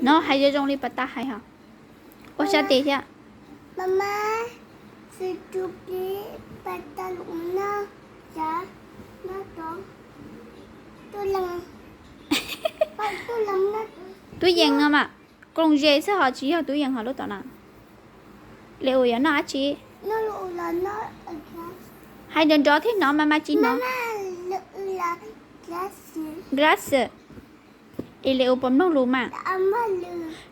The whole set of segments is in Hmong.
No hais zoo zoo li pas tas hais hos. Ua sab tes thiab. Tub yees no mas. Koom zes xwb hos tsis yog tub yees hos lub tom no. Li us yuav noj dab tsi? Hais nrov nrov thiab hnov mas mas tsis hnov. Gracias. Es li us puas mloog lus mas?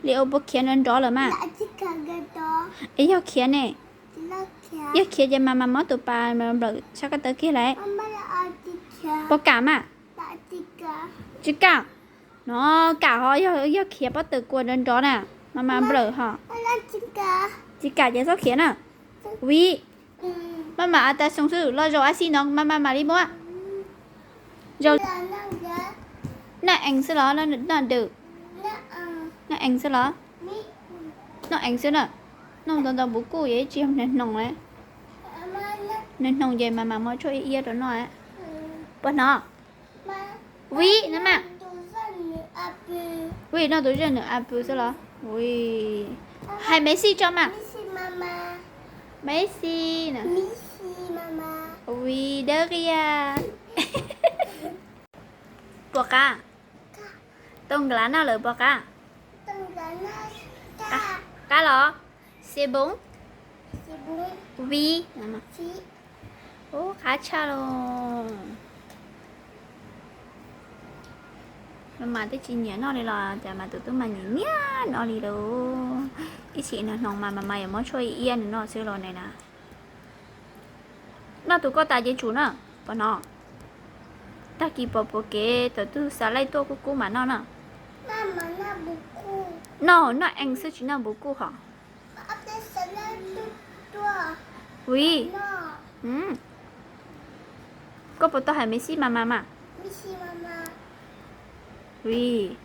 Li us puas khiav nrov nrov lawm mas? Es yog khiav ne, yog khiav ces mas mas muab tus pas nplawm sab ko taw kiag lauj. Puas kam mas? Tsis kam. No kam hos, yog khiav pob tw kua nrov nrov na, mas mas nplawm hos. Tsis kam ces txhob khiav na. Vim mas mas a tas xoo xwb, los zaum a xi no mas mas mam li muab. Noj ees xwb los noj dws? Noj ees xwb los? Noj ees xwb na. Noj ntau ntau puv kuj yog ib tsis yog nws hnoos na. Nws hnoos ces mas mas muab tshuaj ib iab rau noj. Puas hnov? Vim no mas. Vim noj tus zaj nws a pw xwb los? Hais Messi tso mas. Messi. Vim dawb qia. Puas qab? Tau nklas noj lawm puas qab? Qab los? Xi boov. Vim. Ub, qab tshaj lauj. Mas twb tsis nyiam noj li los cas mas tus tub mas nyiam nyiam noj li lauj. Ib chim nws hnoos mas mas mas yuav muab tshuaj ib iab nws noj xwb los ne na. Noj tus koj tas ces tsum na, puas hnov? Tag kis pom puas kev thaum twg xav laij tuaj kub kub mam noj na. Noj, noj ees xwb tsis noj npus kuj hos. Vim, koj puas tau hais Messi mas mas mas? Vim.